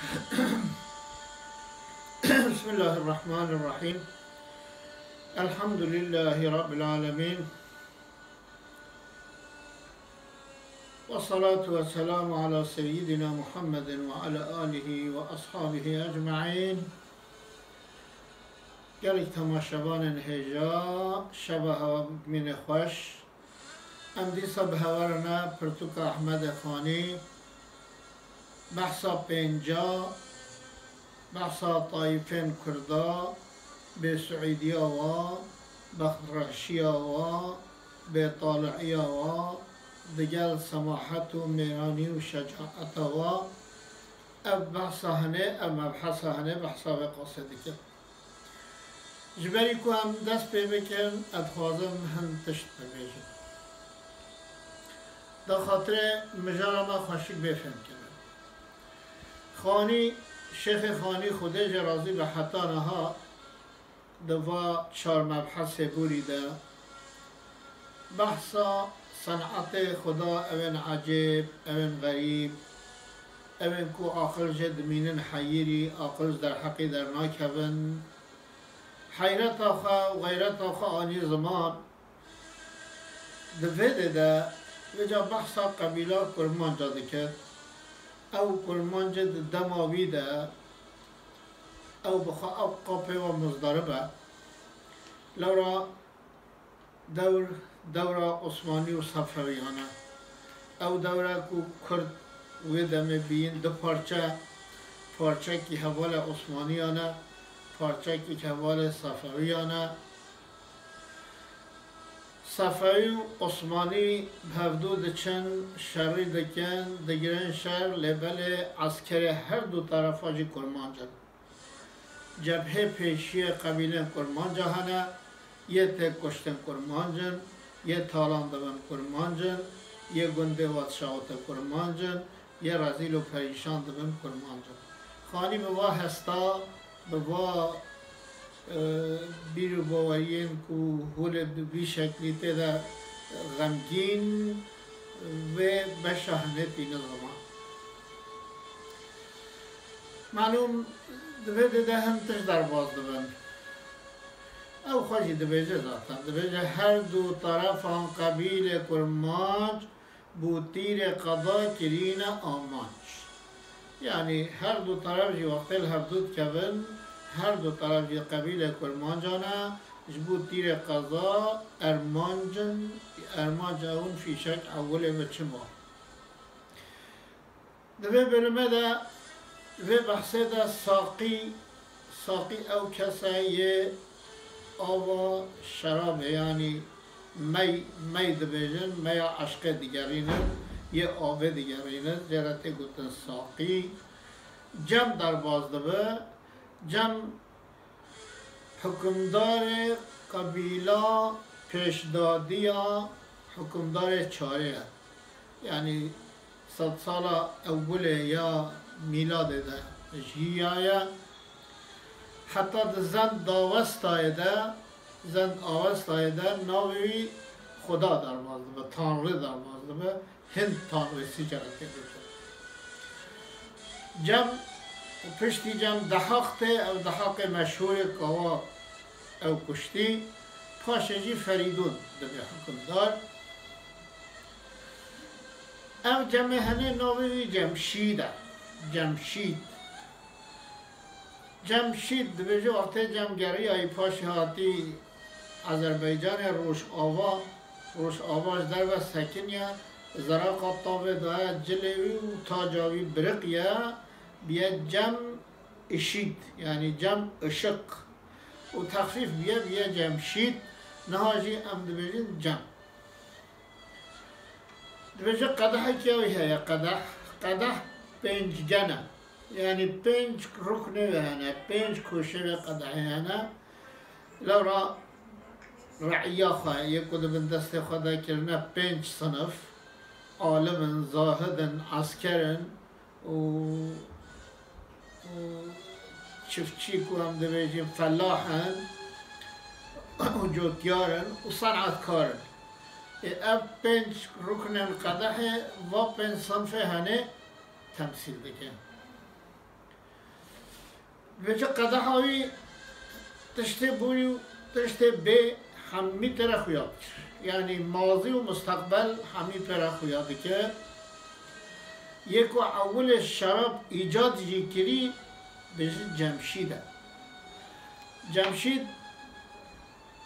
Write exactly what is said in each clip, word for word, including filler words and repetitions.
بسم الله الرحمن الرحيم. الحمد لله رب العالمين. والصلاة والسلام على سيدنا محمد وعلى آله وأصحابه أجمعين. Gelek temaşevanên hêja, şeva hewa bimîne xweş. Em dîsa bi hewa re ne pirtûka Ehmedê Xanî, behsa pênca, behsa tayîfên Kurda, bêsuîdiya wa, bextrehşiya wa, bêtaliiya wa, digel semahet û mêranî û şecaeta wa, ev behsa hinê, ev mebhesa hinê, behsa vê qasê dikin. Ji berî ku em dest pê bikin, ez dixwazim hin tişt bibêjim. Da xatirê mijara me xweşik bê fêmkirin. Xanî, Şêxê Xanî, Xwedê jê razî be, heta niha di va çar mebhesê borî de behsa senetê Xuda, ewên ecêb, ewên xerîb, ewên ku aqil jê dimînin heyirî, aqil ji derheqî dernakevin. Heyreta xwe û xeyreta xwe anî ziman. Di vê dê de vêca behsa qebîla Kurmanca dike. Ew Kurmancê di dema wî de ew bi xwe ew qapê wa muzdarib e. Lewra dewr, dewra Osmanî û Sefewiyan e. Ew dewr e ku Kurd wê demê bîyîn du parçe, parçekî hevalê Osmaniyan e, parçekî hevalê Sefewiyan e. Sefewî û Osmanî bi hevdû diçin, şerî dikin, digirin şer, lê belê eskerê her du terefa jî Kurmanc in. Cebhê pêşiyê qebîlên Kurmanca hene, yê têkuştin Kurmanc in, yê talan dibin Kurmanc in, yê gundê wa dişewite Kurmanc in, yê rezîl û perîşan dibin Kurmanc in. Xanî bi va hesta, bi va, e, bîr û baweriyên ku hûlê bi vî şeklî tê de xemgîn, vê beşa hinê tîne ziman. Malûm, di vê dê de hin tişt derbas dibin. Ew xwe jî dibêje zaten. Dibêje her du terefan qebîlê Kurmanc bo tîrê qeza kirîne amanc. Yanî her du teref jî wextê li hevdû dikevin, her du teref jî qebîlê Kurmancan e, ji bo tîrê qeza ermanc in, ermanc ew in fîşek ewilê ve çima. Di vê bölüme de vê behsê de saqî, saqî ew kes e yê ava şerabê, yanî mey, mey dibêjin, meya eşqê digerînin, yê avê digerînin, jê re tê gotin saqî. Cem derbas dibe, cem hukimdarê qebîla pêşdadiya hukimdarê çarê ye. Yanî sedsala ewilê ya mîladê de jiyaye. Heta di zend dawestayê de, zend awestayê de navê wî Xuda derbas dibe, Tanrı derbas dibe. Hind tanrêsî cere tê gotin. Cem, piştî Cem Dehaq tê, ev Dehaqê meşhûrê kawa ew kuştî. Paşê jî Ferîdûn dibe hukimdar. Ev Cemê henê navê wî Cemşîd e. Cemşîd. Cemşîd dibêje, wextê Cem geriyayî paşê hatî Azerbaycanê Rojava, Rojava ji derve sekiniye, zeraqa tavê daye cilê wî û taca wî biriqiye, biye Cem Işîd, yanî Cem Işiq. Û texfîf biye, biye Cemşîd. Niha jî em dibêjin Cem. Dibêje qedehekî wî heye, qedeh. Qedeh pêncgen e. Yanî pênc ruknê wê hene, pênc koşê wê qedehê hene. Lewra reiya xwe yê ku di bin destê xwe de kirine pênc sinif, alim in, zahid in, esker in û, û çiftçî ku em dibêjin felah in û cotyar in û senatkar in. Ê ev pênc ruknên qedehê va pênc sinfê henê temsîl dikin. Dibêje qedeha wî tiştê bûyî û tiştê bê hemî tê re xuya dikir. Yanî mazî û misteqbel hemî pê re xuya dike. Yê ku ewilê şerab îcad jî kirî, dibêje Cemşîd e. Cemşîd,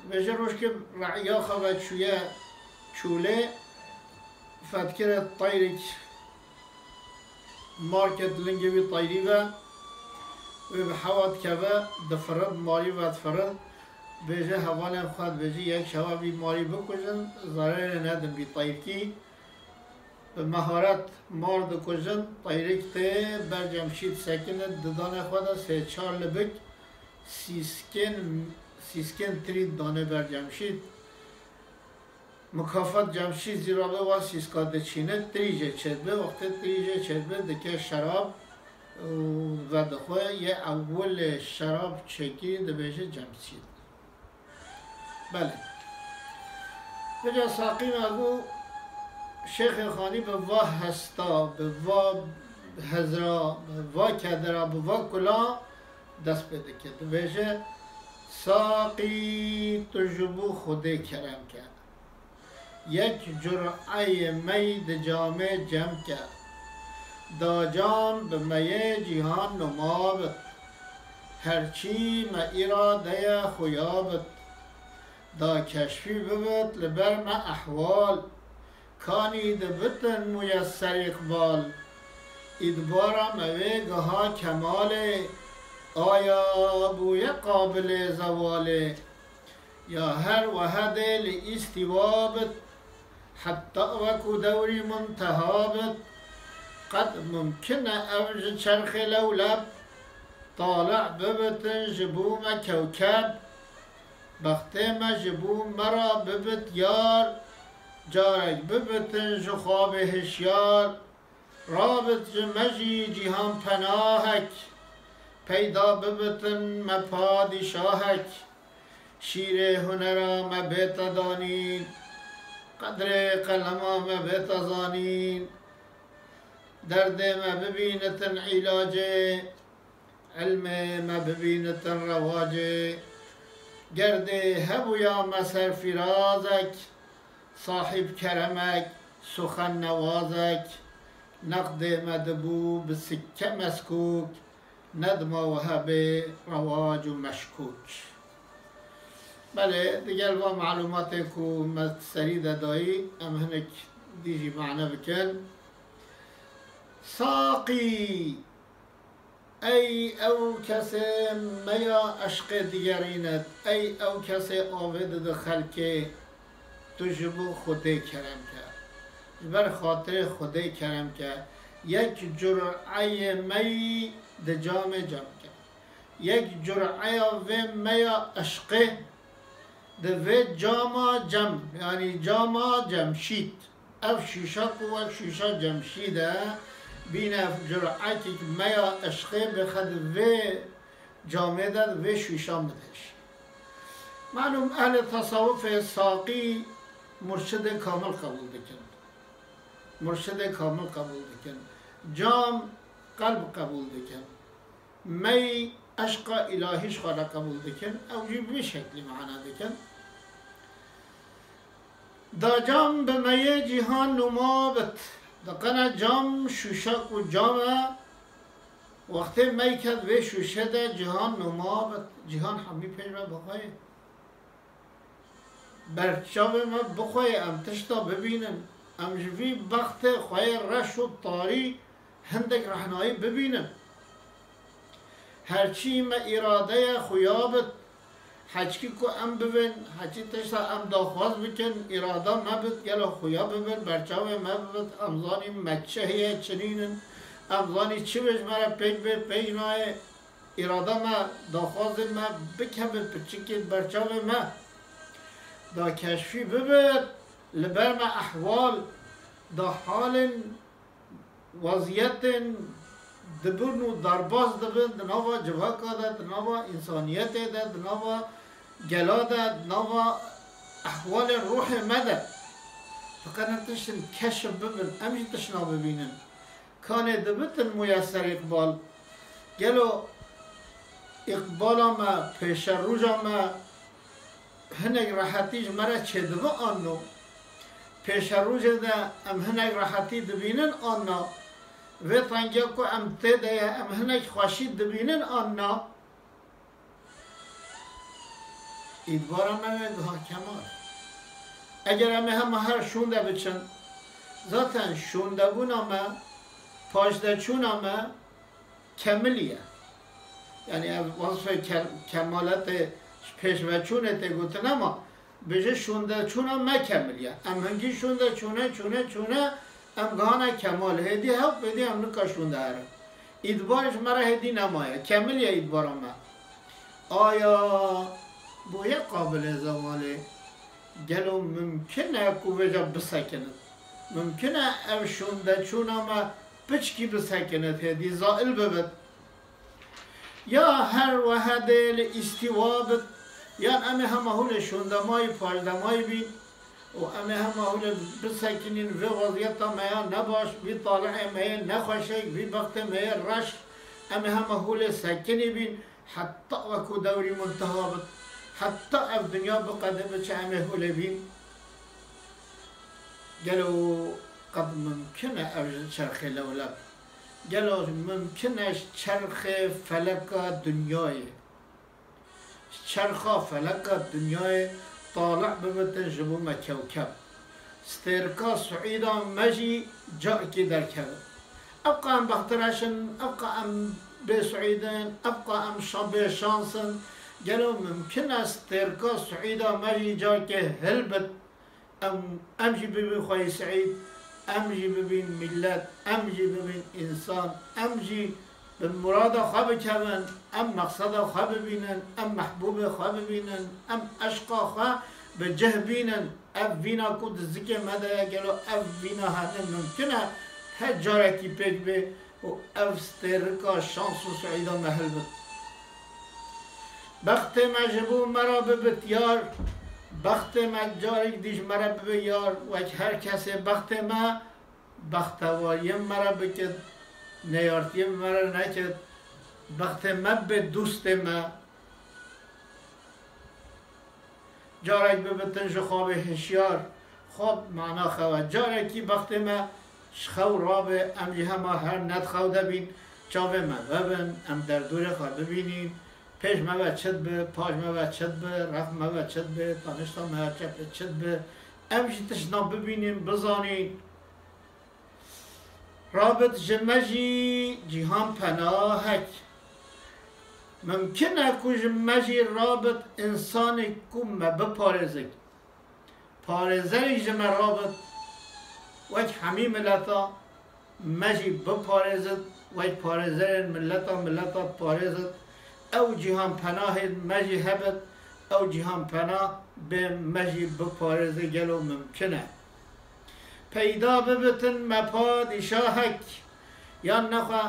dibêje rojkê re'iya xwe ve çûye çolê, fedkire teyrek market lingê wî teyrî ve, wê bi hewa dikeve, difirin, marî vedifirin, dibêje hevalên xwe, dibêje yek şeva vî marî bikujin, zererê nedin vî teyrkî. Bi meharet mar dikujin, teyrik tê ber Cemşîd sekine, di danê xwe de sê çar libik sîskên, sîskên tirî danê ber Cemşîd. Mukafat Cemşîd zî rabe wa sîska diçîne, tirî jê çêdibe, wextê tirî jê çêdibe dike şerab û vedixwe, yê ewilê şerab çêkirî dibêje Cemşîd. Belê. Vêca Saqî me got, Şêxê Xanî bi va hesta, bi va hezra, bi va kedera, bi va kula dest pê dike. Dibêje, Saqî, tu ji bo Xwedê kerem ke. Yek cur'eyê mey di camê cem ke. Da cam bi meyê cîhan numa bit. Herçî me îradeye xuya bit. Da keşfî bibit li ber me ehwal. Kanî dibitin muyeser îqbal. Îdbara me wê giha kemalê. Aya bûye qabilê zewalê. Ya her wehedê li îstîwa bit, heta wekû dewrî munteha bit. Qet mumkin e ev ji çerxê lewleb, tale bibitin ji bo me kewkeb. Bextê me ji bo me re bibit yar, carek bibitin ji xwabê hişyar. Rabit ji me jî cîhan penahek, peyda bibitin me padîşahek. Şîrê hunera me bête danîn, qedrê qelema me bête zanîn. Derdê me bibînitin îlacê, ilmê me bibînitin rewacê. Gerdê hebûya me serfîrazek, sahîb keremek, suxennewazek, neqdê me dibû bi sikke meskûk, nedima wiha bê rewac û meşkûk. Belê, digel van malûmatê ku me serî de dayî, em hinek dî jî mane bikin. Saqî! Ey ew kesê meya eşqê digerîne, ey ew kesê avê dide xelkê, tu ji bo Xwedê kerem ke. Ji ber xatirê Xwedê kerem ke. Yek cur'eyê meyî di camê cem ke. Yek cur'eya vê meya eşqê di vê cama cem, yanî cama Cemşîd. Ev şûşa ku wek şûşa Cemşîd e, bîne cur'ekek meya eşqê bixe di vê camê de, di vê şûşa min de jî. Malûm ehlê tesawufê saqî murşidê kamil qebûl dikin. Murşidê kamil qebûl dikin. Cam qelb qebûl dikin. Mey eşqa îlahî ji xwe re qebûl dikin, ew jî bi vî şeklî mana dikin. Da cam bi meyê cîhan numa bit. Diqene cam şûşa ku cam e, wextê mey ket vê şûşe de cîhan numa bit. Cîhan hemî pêş ve bi xwe ye. Berçavê me bi xwe ye, em tişta bibînin. Em ji vî bextê xwe yê reş û tarî hindek rehnayî bibînin. Herçî me îradeya xuya bit, heçkî ku em bibin, heçî tişta em daxwaz bikin, îrada me bit, gelo xuya bibin, berçavê me bibit, em zanîn me çi heye, çi nînin, em zanîn çi bê ji me re pêk bê, pêk nayê. Îrada me, daxwazên me bikeve piçikên berçavê me. Da keşfî bibe, li ber me ehwal, da halên, weziyetên dibin û derbas dibin di nava civaka de, di nava însaniyetê de, di nava gela de, di nava ehwalên ruhê me de. Diqene tiştin keşf bibin, em jî tişna bibînin. Kanê dibitin muyeser îqbal. Gelo Îqbala me, pêşerûja me hinek rehetî ji me re çêdibe an no? Pêşerûjê de em hinek rehetî dibînin an na? Vê tengiya ku em tê de ye, em hinek xweşî dibînin an na? Îdbara me wê giha kemal. Eger em ê hema her şûnde biçin, zaten şûndebûna me, paşdeçûna me kemilî ye. Yanî ev wasfê ke-, kemaletê, pêşveçûnê tê gotin, ama bêje şûndeçûna me kemilî ye. Em hingî şûnde çûne, çûne, çûne, em gihane kemal. Hêdî hewp, hêdî em nika şûnde herin. Îdbar ji me re hêdî nemaye. Kemilî ye îdbara me. Aya boye qabilê zevalê. Gelo mimkin e ku vêca bisekinit? Mimkin e ev şûndeçûna me piçkî bisekinit, hêdî zail bibit? Ya her wehedê li îstîwa bit, yan em ê hema hûlê şûndemayî, paşdemayî bîn û em ê hema hûlê bisekinîn, vê weziyeta me ya nebaş, vî talihê me yê nexweşik, vî bextê me yê reş, em ê hema hûlê sekinî bîn, heta wekû dewrî munteha bit, heta ev dinya biqede biçe, em ê hûlê bîn. Gelo qet mimkin e ev ji çerxê lewle be? Gelo mimkin e ji çerxê feleka dinyayê, ji çerxa feleka dinyayê talih bibitin ji bo me kewkeb? Stêrka siûda me jî carekî derkevin. Evqa em bextreş in, evqa em bêsiûd in, evqa em şa-, bêşans in. Gelo mimkin e stêrka siûda me jî carekê hilbit? Em, em jî bibin xweyî siûd, em jî bibin milet, em jî bibin însan, em jî bi murada xwe bikevin, em meqseda xwe bibînin, em mehbûbê xwe bibînin, em eşqa xwe bi cih bînin. Ev vîna ku di zikê me de ye, gelo ev vîna hene mimkin e? Her carekî pêk bê û ev stêrika şans û siûda me hilbit. Bextê me ji bo me re bibit yar, bextê me carek dî ji me re bibe yar, wek her kesê bextê me, bextewariyê me re bikit, neyartiyê me re nekit, bextê me bê dostê me. Carek bibitin ji xwabê hişyar, xwab mana xew e. Carekî bextê me ji xew rabe, em jî hema her ned xew de bîn, çavê me vebin, em derdorê xwe bibînîn, pêş me ve çi dibe, paş me ve çi dibe, rex me ve çi dibe, tanişta me ve çepê çi dibe, em jî tiştna bibînîn, bizanîn. Rabit ji me jî cîhan penahek. Mimkin e ku ji me jî rabit însanê ku me biparêzik. Parêzerek ji me rabit, wek hemî mileta me jî biparêzit, wek parêzerên mileta mileta parêzit. Ew cîhan penahê me jî hebit, ew cîhan penah bê me jî biparêze, gelo mimkin e? Peyda bibitin me padîşahek, yan nexwe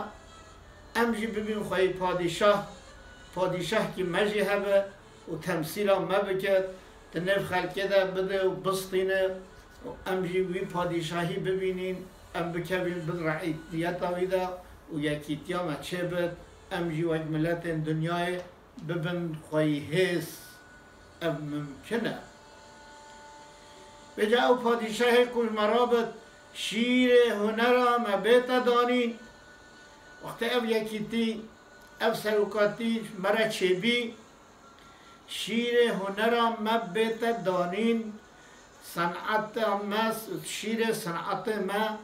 em jî bibin xweyî padîşah, padîşahkî me jî hebe û temsîla me bike, di nêv xelkê de bide û bistîne û em jî wî padîşahî bibînîn, em bikevin bin reîtiyeta wî de û yekîtiya me çêbit, em jî wek miletên dinyayê bibin xweyî hêz. Ev mimkin e. Vêca ew padîşahê ku ji me rabit, şîrê hunera me bête danîn. Wextê ev yekîtî, ev serokatî ji me re çêbî, şîrê hunera me bête danîn, seneta me, şîrê senetê me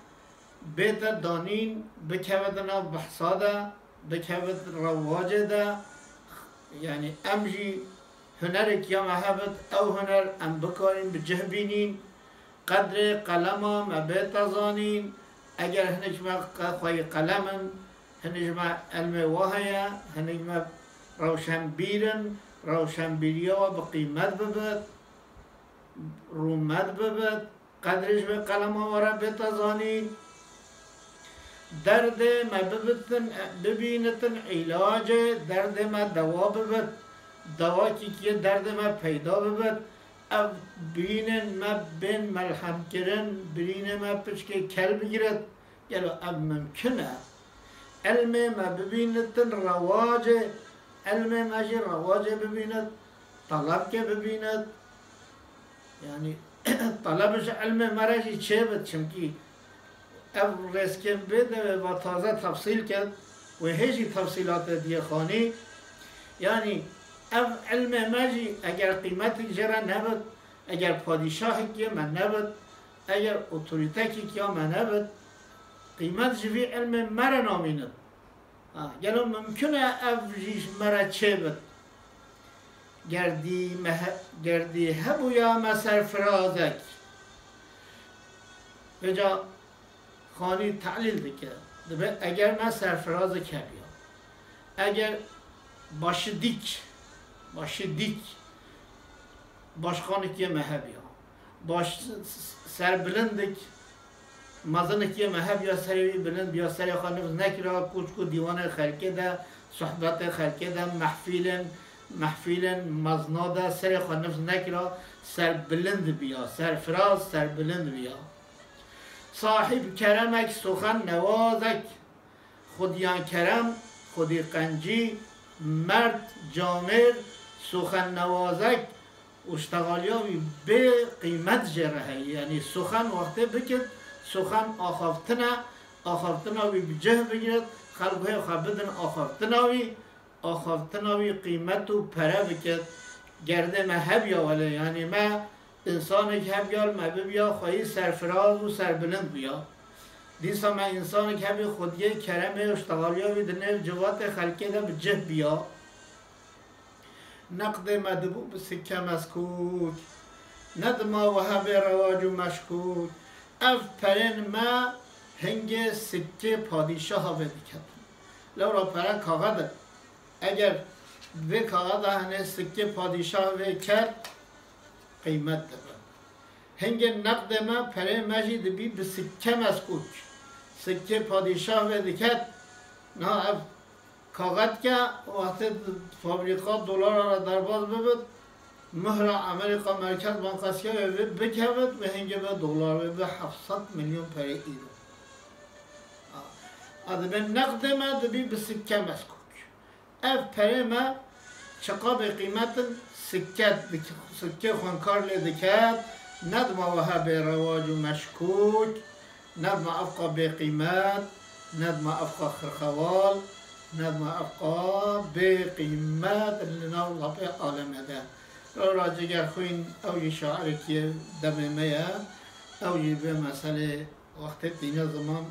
bête danîn, bikeve di nav behsa de, bikeve di rewacê de, yanî em jî hunerek ya me hebit, ew huner em bikarîn bi cih bînîn, qedrê qelema me bête zanîn. Eger hinek ji me qe-, xweyî qelem in, hinek ji me elmê wa heye, hinek ji me rewşenbîr in, rewşenbîriya we bi qîmet bibit, rûmet bibit, qedrê ji vê qelema we re bête zanîn. Derdê me bibitin, bibînitin îlacê derdê me dewa bibit, dewakî yê derdê me peyda bibit. Ev birînên me bên melhemkirin, birînê me piçkê kel bigirit. Gelo ev mimkin e? Elmê me bibînitin rewacê Ilmê me jî rewacê bibînit, telebkê bibînit. Yanî teleb ji ilmê me re jî çêbit, çimkî ev rêzkên bê devê ve taze tefsîl ket û hê jî tefsîlatê diyê xanî. Yanî ev ilmê me jî eger qîmetik jê re nebit, eger padîşahek yê me nebit, eger otorîtekek ya me nebit, qîmet ji vî ilmê me re namînit. Ha, gelo mimkun e ev jî ji me re çêbit? Gerdî me he-, gerdî hebûya me serfirazek. Vêca Xanî telîl dike. Dibe eger me serfirazek hebiya. Eger başidîk, başidîk başqanek yê me hebiya. Baş, serbilindik, mezinek yê me hebiya, serê wî bilind biya, serê xwe nifz nekira, kûçk û dîwanê xelkê de, sohbetê xelkê de, mehfîlên, mehfîlên mezna de serê xwe nifz nekira, serbilind biya, serfiraz, serbilind biya. Sahîb keremek, suxen newazek, Xudiyan kerem, xudî qencî, merd, camêr, suxennewazek û ştexaliya wî bê qîmet jê re heye. Yanî suxen wextê bikit, suxen axaftin e, axaftina wî bi cih bigirit, xelk guhê xwe bidin axaftina wî, axaftina wî qîmet û pere bikit. Gerdê me hebiya wele, yanî me Însanek hebiya li me bibiya xweyî serfiraz û serbilind biya. Dîsa me însanek hebî xwediyê keremê û ştexaliya wî di nêv civatê xelkê de bi cih biya. Neqdê me dibû bi sikke meskûk. Ne dima wiha bê rewac û meşkûk. Ev perên me hingê sikkê padîşaha vê diketin. Lewra pere kaxed in. Eger vê kaxeda hinê sikkê padîşah vê ket, qîmet dibe. Hingê neqdê me, perê me jî dibî bi sikke meskûk. Sikkê padîşah vê diket, niha ev kaxetke wextê fabrîka dolara re derbas bibit, muhra Amerîka Merkez Bankasya wê bikevit, wê hingê be dolar, wê be heft sed milyon perê îro. A, a dibê neqdê me dibî bi sikke meskûk. Ev perê me çiqa bêqîmet in, sikke dik-, sikkê xwenkar lê diket, nedima wiha bêrewac û meşkûk, nedima evqa bêqîmet, nedima evqa xirxewal, nedima evqa bêqîmet li nav lapê alemê de. Lewra Cigerxwîn ew jî şairekî demê me ye, ew jî vê meselê Wextê tîne ziman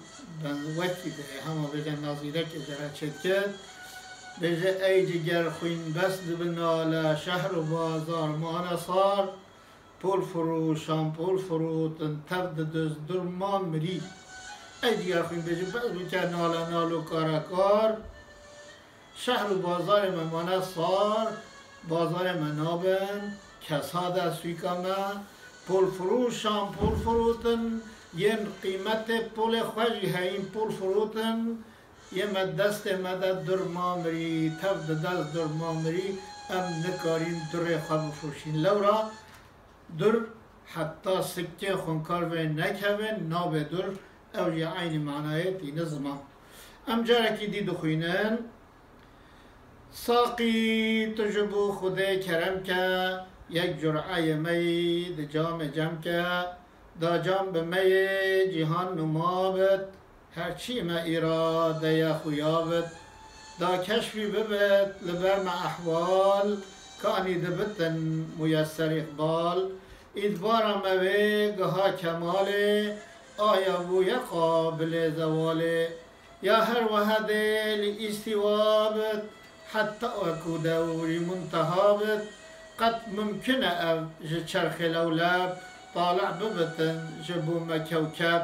ben wekî dihê, hema bêje nazîrekê jê re çêdikir. Bêje ey ciger xwîn bes dibi nale, şehr û bazar mane sar, pol firûşan pol firûtin, tev didiz durma mirî. Ey ciger xwîn bêje bes bike nale nal û kare kar. Şehr û bazarê me mane sar, bazarê me nabin, kesa de sûka me, polfirûşan pol firûtin, yên qîmetê polê xwe jî heyîn pol firûtin, yê me destê me de dur ma mirî, tev di dest dur ma mirî, em nikarîn durê xwe bifroşîn. Lewra Dur, heta sikkê xwînkar vê nekevin, nabê dur, ew jî eynî manayê tîne ziman. Em carekî dî dixwînin. Saqî, tu ji bo Xwedê kerem ke, yek cureyê meyî di camê cem ke, da cam bi meyê cîhan numa bit. Her çî me îradeya xuya bit, da keşfî bibit li ber me ehwal, kanî dibitin muyeser îqbal. Îdbara me wê giha kemalê, aya bûye qabilê zewalê. Ya her wehedê li îstîwa bit, heta wekû dewrî munteha bit, qet mimkun e ev ji çerxê lewleb, tale bibitin ji bo me kewkeb.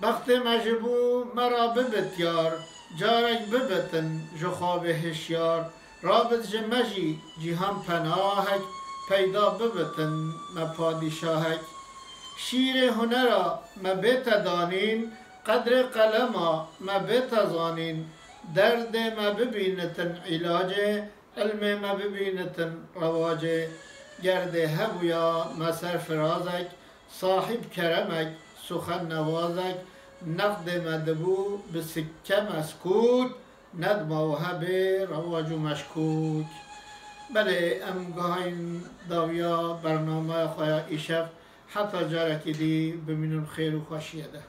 Bextê me ji bo me re bibit yar, carek bibitin ji xwabê hişyar, rabit ji me jî cîhan penahek, peyda bibitin me padîşahek. Şîrê hunera me bête danîn, qedrê qelema me bête zanîn, derdê me bibînitin îlacê, ilmê me bibînitin rewacê. Gerdê hebûya me serfirazek, sahîb keremek, suxennewazek, neqdê me dibû bi sikke meskût, Nedma û hebê rewac û meşkûk. Belê, em gihayîn dawiya bernameya xwe ya îşev. Heta carekî dî bimînin xêr û xweşiyê de.